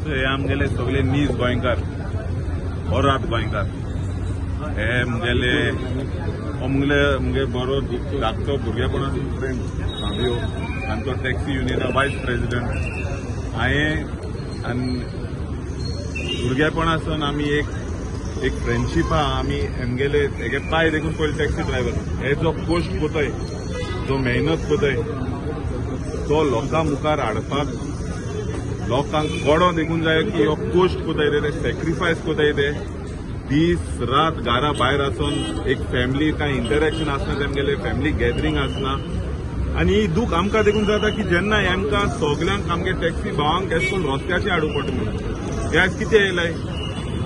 हे आमगेले सगळे नीज गोंयकार, ओरात गोंयकार. हे मुगेले मुगले मुगे बरो धाकटो भुरगेपणाचो फ्रेंड साबियो आनी तो टॅक्सी युनियना वायस प्रेसिडेंट. हांवें आनी भुरगेपणासून आमी एक एक फ्रेंडशीप आहा. आमी एमगेले हेगे पांय देखून पयले टॅक्सी ड्रायव्हर हे जो कश्ट कोताय, जो मेहनत कोताय, तो लोकां मुखार हाडपाक लोकांक कोडो देखून जाय की हो कश्ट कोताय ते, सॅक्रिफायस कोताय ते दीस रात घरा भायर आसून एक फॅमिली कांय इंटरेक्शन आसना, तेमगेले फॅमिली गॅदरींग आसना. आनी ही दूख आमकां देखून जाता की जेन्ना आमकां सगल्यांक आमगे टॅक्सी भावांक एश कोन रस्त्याचेर हाडूं पडटा म्हणून. हे आयज कितें येयलाय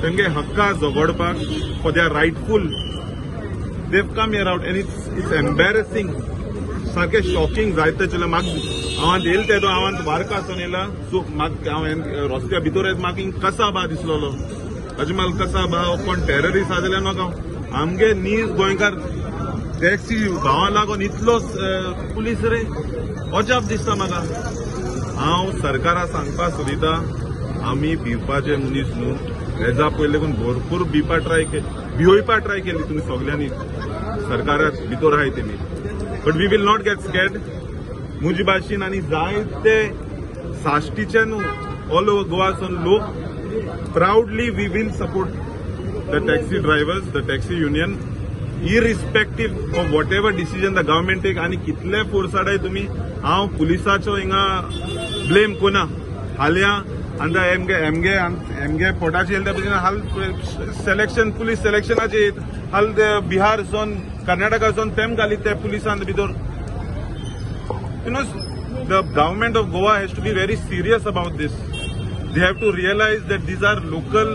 तेमगे हक्का झगडपाक for their rightful they've come here out and it's embarrassing, सारकें शॉकिंग जायते चेले. म्हाका हांव येयले तेदो हांव वारका आसून येयला, सो म्हाका हांव रस्त्या भितर येत म्हाका हिंग कसाबा दिसलोलो. अजमल कसाबा कोण टेररिस्ट आसा जाल्यार म्हाका आमगे नीज गोंयकार टॅक्सी भावां लागून इतलो पुलीस रे अजाप दिसता म्हाका. हांव सरकारा सांगपा सोदिता आमी भिवपाचे मनीस न्हू. हेजा पयले देखून भरपूर भिवपा ट्राय केली, भिवोवपा ट्राय केली तुमी सगल्यांनी सरकाराक भितर आहाय तेमी, but we will not get scared. मुजे भाशेन आनी जायते साश्टीचे न्हू ऑल ओवर गोवा सून लोक proudly we will support the taxi drivers, the taxi union, irrespective of whatever decision the government take. आनी कितले फोर्स हाडाय तुमी, हांव पुलिसाचो हिंगा ब्लेम कोना. हाल्यां आनी एमगे एमगे एमगे पोटाचे येयले त्या हाल सिलेक्शन पुलीस सिलेक्शनाचे येत हाल बिहार सोन कर्नाटका सोन तेम घालीत ते पुलिसान भितर. You know the government of Goa has to be very serious about this. They have to realise that these are local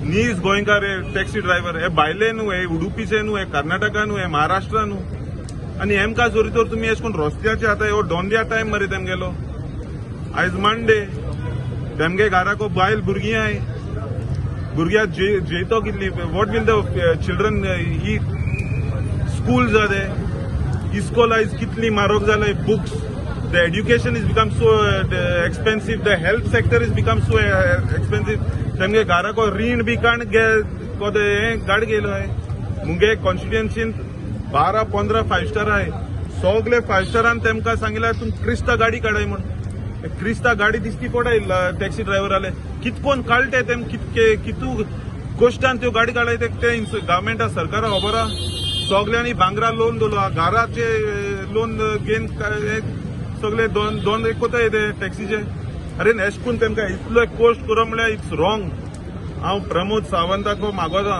नीज गोंयकार हे टॅक्सी ड्रायव्हर, हे भायले न्हू, हे उडुपीचे न्हू, हे कर्नाटका न्हू, हे महाराष्ट्रा न्हू. आनी हेमकां जोरी तर तुमी एश कोन रस्त्याचे आतां हो दोंद्या टायम मरे तेमगेलो. आयज मंडे, तेमगे घराको बायल भुरगीं आहाय, भुरग्यां जेयतो कितली, what will the children eat? School जाले, इस्कोल आयज कितली म्हारग जाले, books, the education is become so expensive, the health sector is become so expensive. तेमगे घराको रीण बी काण हें गाड गेलो आहे. मुगे कॉन्स्टिट्युएन्सीन 12-15 फायव स्टार आहे, सगले फायव स्टारान तेमकां सांगिलां तुमी क्रिस्ता गाडी काडाय म्हूण. क्रिस्ता गाडी दिसती पडाय टॅक्सी ड्रायव्हराले कितकोन काडटे तेम, कितके कितू गोश्टान त्यो गाडी काडाय ते गव्हर्मेंटा सरकारा खबर आहा. सगल्यांनी भांगरा लोन दवरलो, घराचे लोन घेवन सगळे दोन दोन एक कोताय ते टॅक्सीचे. अरे एश कोन तेमकां इतलो कोश्ट करप म्हणल्यार it's wrong. हांव प्रमोद सावंताक मागोता,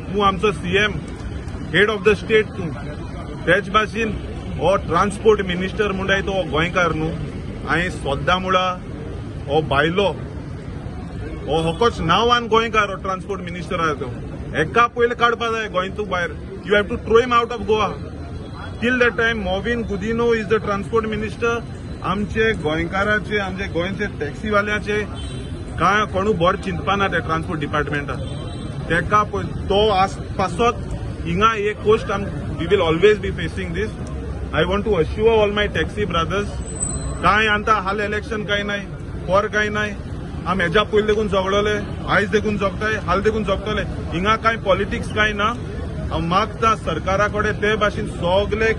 तूं आमचो CM, head of the state तूं, तेच भाशेन हो ट्रान्सपोर्ट मिनिस्टर म्हणटाय तो गोंयकार न्हू. हांवें सद्दां मुळा हो भायलो हो होकोच नांवान गोंयकार हो ट्रान्सपोर्ट मिनिस्टर आहा तो, हेका पयलीं काडपा जाय गोंयतू भायर. You have to throw him out of Goa. Till that time Mauvin Godinho is the transport minister. आमचे गोंयकाराचे, आमचे गोंयचे टॅक्सीवाल्याचे काय कोणू बरें चिंतपाना ते ट्रान्सपोर्ट डिपार्टमेंटान. तेका तो पासत हिंगा एक कोश्ट आम we will always be facing this. I want to assure all my taxi brothers, काय आतां हाल इलेक्शन काय नाय, पोर काय नाय, आम हेज्या पयलीं देखून झगडले, आयज देखून झगताय, हाल देखून झगतले. हिंगा कांय पॉलिटिक्स काय ना. हांव मागता सरकारा कडेन ते भाशेन सगले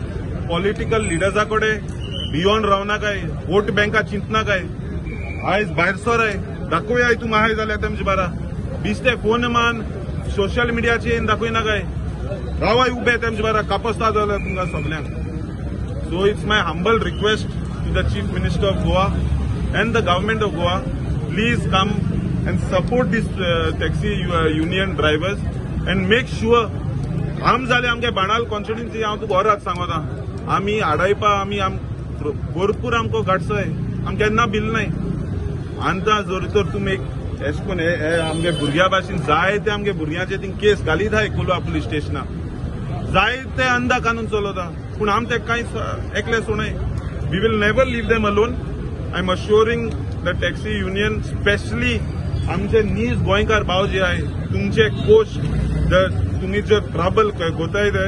पॉलिटिकल लिडर्सा कडेन भियोन रावनाकाय, वोट बँका चिंतनाकाय. आयज भायर सराय दाखोवया तूं आहाय जाल्यार तेमचे बारा बिस्ते फोन मान सोशल मिडियाचेर दाखयनाकाय, रावाय उबे तेमचे बारा कापसता जाल्यार तुमकां सगल्यांक. So it's my humble request to the Chief Minister of Goa and the government of Goa, please come and support this taxi union drivers and make sure. आम जाले आमगे बाणाल कॉन्स्टिट्युएन्सी, हांव तुका घरात सांगता, आमी आडायपा आमी भरपूर आमकां गाडसोय, आम केन्ना बिल नाय. आतां जर तर तुमी एक एश कोन हे आमगे भुरग्यां भाशेन जायते आमगे भुरग्यांचे थिंग केस घालीत आहाय कोलवा पुलीस स्टेशनार, जायते अंदा कानून चलता, पूण आम ते कांय एकले सोडनाय. We will never leave them alone. I am assuring the taxi union, specially आमचे नीज गोंयकार भाव जे आहाय, तुमचे कोच तुमी जे ट्रबल गोताय ते,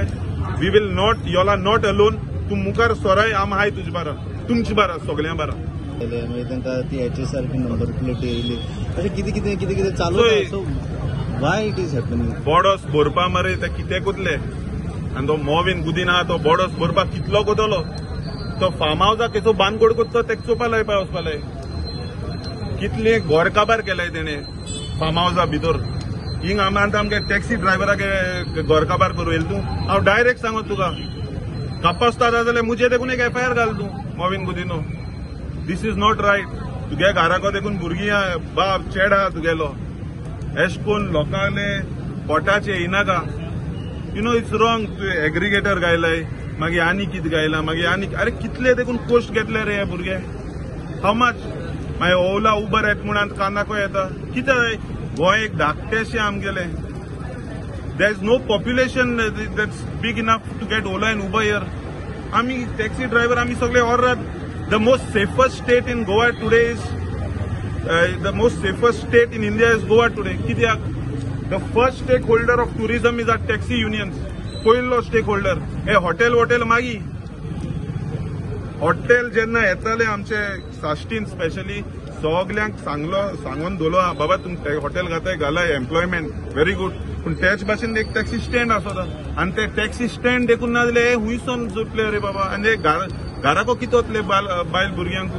we will not, y'all are not alone. तूं मुखार सोराय, आम आहाय तुजे बारा, तुमचे बारा, सगळ्यां बारा. मागीर तांकां ती एचएसआरपी नंबर प्लेट येयली, अशें कितें कितें कितें कितें चालू. So why it is happening? बोडोस भरपा मरे ते कितें कोतले आनी तो मोवीन गुदीन आहा तो बोडोस भरपाक कितलो कोतलो, तो फार्म हावसाक केसो बांदगोड कोत्तो तेका चोवपा लाय पळय वचपा लाय. कितले घर काबार केलाय तेणे फार्म हावसा भितर. हिंग आमी आतां आमगे टॅक्सी ड्रायव्हराक घर काबार करूं येयलें तूं, हांव डायरेक्ट सांगत तुका कापासता जाल्यार मुजे देखून एक एफआयआर घाल तूं Mauvin Godinho. This is not right. तुगे घराको देखून भुरगीं आहा, बाप चेड आहा तुगेलो, एश कोन लोकांले पोटाचे येयनाका. You know it's wrong. तुवें एग्रीगेटर गायलाय, मागीर आनी कितें गायला, मागीर आनी अरे कितले देखून कोश्ट घेतले रे हे भुरगे. How much मागीर ओला उबर येता म्हूण आतां कानाको येता. कितें गोंय एक धाकटेशें आमगेलें. There is no population that's big enough to get Ola and Uber here. आमी टॅक्सी ड्रायव्हर आमी सगळे ऑर्रात. The most safest state in Goa today is the most safest state in India is Goa today. कित्याक the first stakeholder of tourism is our taxi unions. पयलो stake holder हे hotel वॉटेल. मागीर hotel जेन्ना येताले आमचे साश्टीन specially सगल्यांक सांगलो, सांगून दवरलो आहा बाबा तुमी हॉटेल घाताय घालाय, एम्प्लॉयमेंट व्हेरी गूड. पूण तेच भाशेन एक टॅक्सी स्टँड आसता आनी ते टॅक्सी स्टँड देखून ना जाल्यार हे हुंयसोन जोडले रे बाबा. आनी हे घराको कितें वतले बायल भुरग्यांकू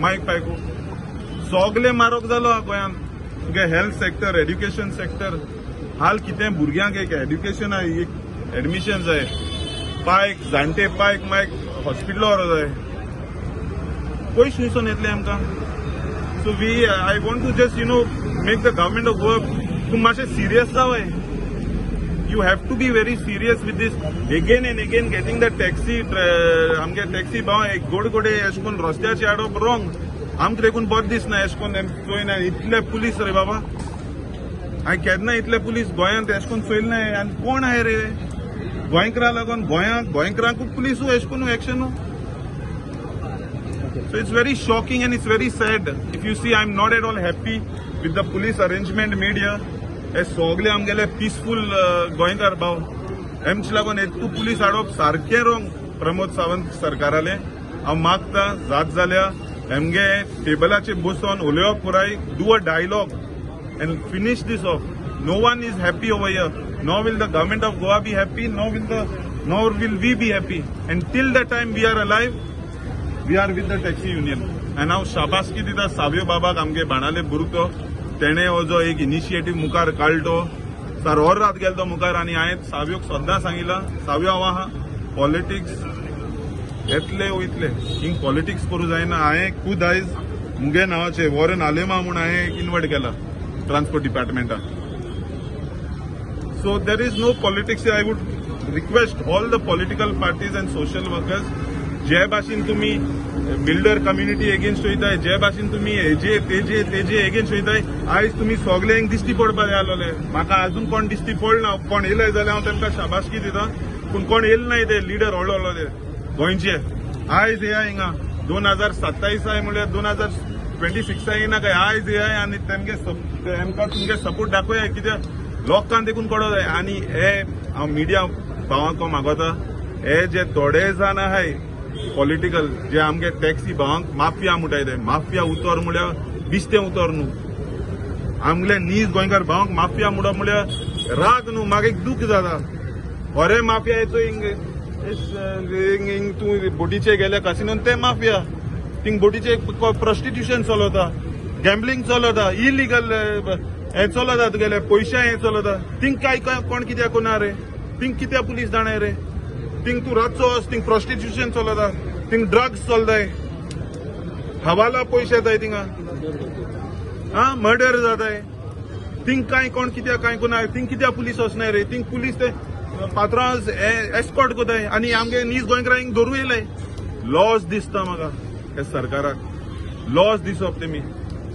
मायक पायकू सगले मारोक जालो आहा गोंयांत. तुगे हेल्थ सेक्टर, एड्युकेशन सेक्टर हाल कितें भुरग्यांक एक एड्युकेशन एक एडमिशन जाय, पायक जाणटे पायक मायक हॉस्पिटलार व्हरो जाय, पयशे खंयसून येतले आमकां. So we I want to just you know make the government of Goa तूं मातशें सिरियस जावय. You have to be very serious with this. Again and again getting the taxi आमगे टॅक्सी भाव एक गोड गोडे एश कोन रस्त्याचे हाडप रॉंग. आमकां देखून बरें दिसना एश कोन चोयना. इतले पुलीस रे बाबा, हांवें केन्ना इतले पुलीस गोंयांत एश कोन चोयले नाय. आनी कोण आहाय रे गोंयकारां लागून गोंयांत गोंयकारांकूच पुलीस एश कोन action. So it's very shocking and it's very sad. If you see, I'm not at all happy with the police arrangement made here. हे सगळे आमगेले पिसफूल गोंयकार भाव हेमचे लागून हेतू पुलीस हाडप सारकें रॉंग प्रमोद सावंत सरकाराले. हांव मागता जात जाल्यार हेमगे टेबलाचेर बसोन उलोवप पुराय, do a dialogue and finish this off. No one is happy over here. No will the government of Goa be happy, no will we be happy. And till the time we are alive, we are with the taxi union. And हांव शाबासकी दिता सावयो बाबाक, आमगे बाणाले बुरतो तेणे हो जो एक initiative मुखार काडलो, सार और रात गेलो तो मुखार. आनी हांवें सावयोक सद्दां सांगिलां, सावयो हांव आहा पॉलिटिक्स येतले वयतले, हिंग पॉलिटिक्स करूं जायना. हांवें खूद आयज मुगे नांवाचें वॉरन आलेमा म्हूण हांवें इन्वर्ट केला transport डिपार्टमेंटाक. So there is no politics. I would request all the political parties and social workers, जे भाशेन तुमी बिल्डर कम्युनिटी एगेन्स्ट वयताय, जे भाशेन तुमी हेजे तेजे तेजे एगेन्स्ट वयताय, आयज तुमी सगल्यांक दिश्टी पडपाक जाय आसलोले. म्हाका अजून कोण दिश्टी पडना. कोण येयले जाल्यार हांव तांकां शाबासकी दिता, पूण कोण येयले नाय ते लिडर व्हडलो व्हडलो ते गोंयचे. आयज येया हिंगा 2027 I म्हणल्यार 2026 येयना काय, आयज येयाय आनी तेमगे आमकां तुमगे सपोर्ट दाखोवया. कित्याक लोकांक देखून कडो जाय. आनी हे हांव मिडिया भावांक मागोता, हे जे थोडे जाण आहाय पॉलिटिकल जे आमगे टॅक्सी भावांक माफिया म्हणटाय, ते माफिया उतर म्हळ्यार बिस्तें उतर न्हू. आमगेले नीज गोंयकार भावांक माफिया म्हणप म्हळ्यार राग न्हू, म्हाका एक दूख जाता. खरें माफिया येचो हिंग तूं बोटीचे गेले कासिनोन ते माफिया, थिंग बोटीचे प्रोस्टिट्युशन चलता, गॅम्बलिंग चलता, इलिगल हें चलता, तुगेले पयशे हें चलता. थिंग काय कोण कित्याक कोना रे, थिंग कित्याक पुलीस जाणाय रे. थिंग तूं रातचो वच, थिंग प्रोस्टिट्युशन चलता, थिंग ड्रग्स चलताय, हवाला पयशे येताय थिंगा, आं मर्डर जाताय. थिंग कांय कोण कित्याक कांय कोना, थिंग कित्याक पुलीस वचनाय रे. थिंग पुलीस ते पात्रांव एस्कॉर्ट कोताय आनी आमगे नीज गोंयकारांक हिंग धरून येयले. लॉस दिसता म्हाका हे सरकाराक, लॉस दिसप तेमी.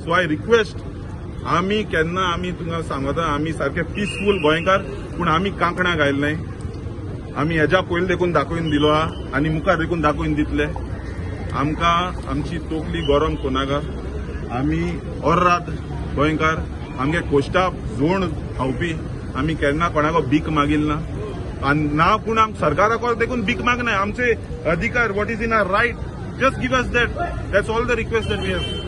सो I request, आमी केन्ना आमी तुमकां सांगता, आमी सारके पिसफूल गोंयकार, पूण आमी कांकणां घायले न्हय. आमी हेज्या पयलीं देखून दाखोवन दिलो आहा आनी मुखार देखून दाखोवन दितले. आमकां आमची तोकली गरम कोनाका. आमी ऑर्राद गोंयकार, आमगे कोश्टा जोण खावपी, आमी केन्ना कोणाक भीक मागील ना आनी ना पूण आम सरकाराक देखून भीक मागनाय. आमचे अधिकार, what is in our right, Just give us that. That's all the request that we have.